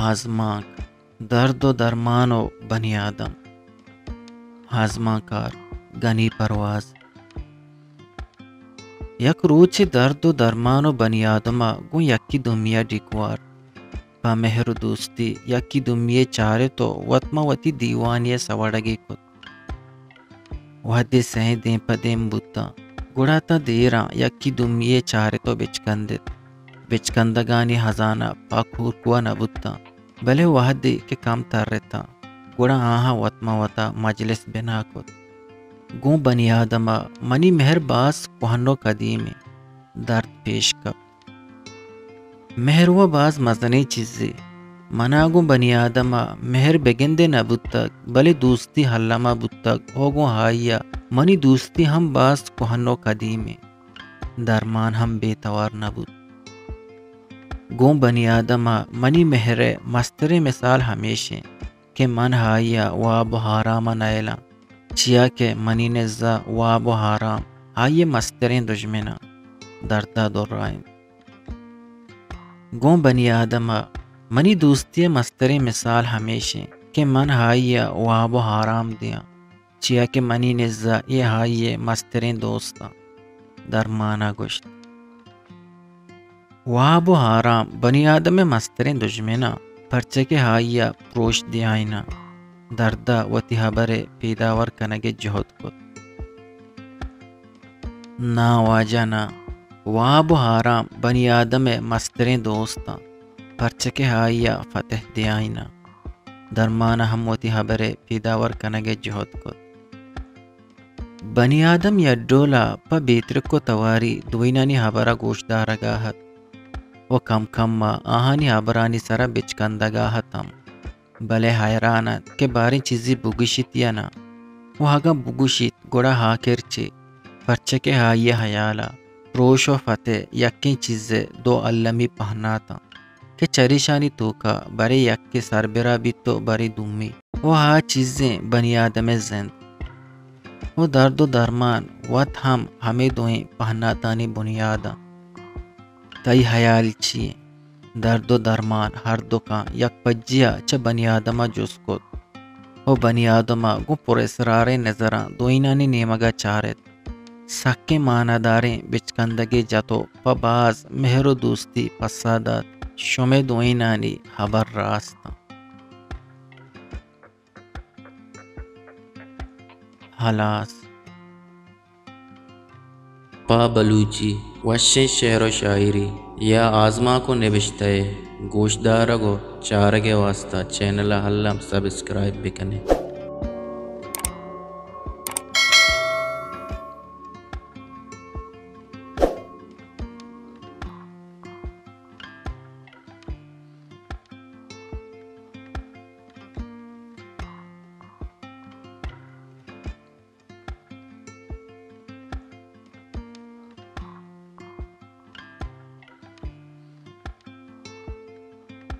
آزمانک، درد و درمان و بنی آدم۔ آزمانکار گنی پرواز۔ یک روچے درد و درمان و بنی آدم ءَ گوں یکی دومی ءَ ڈیک وارت۔ پہ مہر و دوستی یکی دومی ءَ چارت و وت ماں وتی دیوانی ءِ سوڑگے کت۔ وہدے سئیں دیم پہ دیم بوتاں، گڑا تاں دیراں یکی دومی ءَ چارت و بچکندت۔ بچکندگانی ہزانہ پاک ہورکوا نہ بوتاں، بلے وہدے کہ کم ترتاں، گڑا آہاں وت ماں وتا مجلس بنا کت۔ گوں بنی آدم ءَ منی مہر باز کوہن و قدیمیں، درد پیش کپت۔ مہر و باز مزنیں چیزے۔ منا گوں بنی آدم ءَ مہر بگندے نہ بوتگ، بلے دوستی الم ءَ بوتگ و گوں آئی ءَ منی دوستی ہم باز کوہن و قدیمیں، درمان ہم بے توار نہ بوت۔ گوں بنی آدم ءَ منی مہر ءِ مستریں مثال ہمیش انت کہ من آئی ءَ واب و آرام ءَ نئیلاں، چیا کہ منی نزا واب و آرام آئی ءِ مستریں دژمن انت۔ درد ءَ درائینت۔ گوں بنی آدم ءَ منی دوستی ءِ مستریں مثال ہمیش انت کہ من آئی ءَ واب و آرام دیاں، چیا کہ منی نزا اے آئی ءِ مستریں دوست انت۔ درمان ءَ گوشت، واب و آرام بنی آدم ءِ مستریں دژمن انت، پرچا کہ آئی ءَ پروش دیائیناں۔ درد ءَ وتی ہبر ءِ پیداور کنگ ءِ جہد کت۔ نا واجہ نا، واب و آرام بنی آدم ءِ مستریں دوست انت، پرچا کہ آئی ءَ فتح دیائیناں۔ درمان ءَ ہم وتی ہبر ءِ پیداور کنگ ءِ جہد کت۔ بنی آدم یک ڈول ءَ پہ بے ترک و تواری دوئینانی ہبر ءَ گوشدارگ ءَ ات و کم کم ءَ آہانی ہبرانی سر ءَ بچکندگ ءَ ات ہم۔ بلے حیران ات کہ باریں چیزے بگوشیت یا نہ، و اگاں بگوشیت گڑا آکر چے؟ پرچا کہ آئی ءِ ہیال ءَ پروش و فتح یکیں چیز ءِ دو المی پہنات انت کہ چریشانی توک ءَ برے یکے سربرا بیت و برے دومی، و آ چیزیں بنی آدم ءِ زند۔ و درد و درمان وت ہم ہمے دوئیں پہناتانی بنیاد انت۔ تئی ہیال چی انت؟ درد و درمان ہر دکاں یک پجیا چہ بنی آدم ءَ جست کت و بنی آدم ءَ گوں پر اسراریں نظراں دوئینانی نیمگ ءَ چارت۔ سکیں ماناداریں بچکندگے جت و پہ باز مہر و دوستی پسہ دات، شمئے دوئینانی ہبر راست انت۔ ہلاس۔ پہ بلوچی وشیں شعر و شاعری یا آزمانک و نبشتہ ءِ گوشدارگ و چارگ ءِ واستا چینل ءَ الم سبسکرائب بکنے۔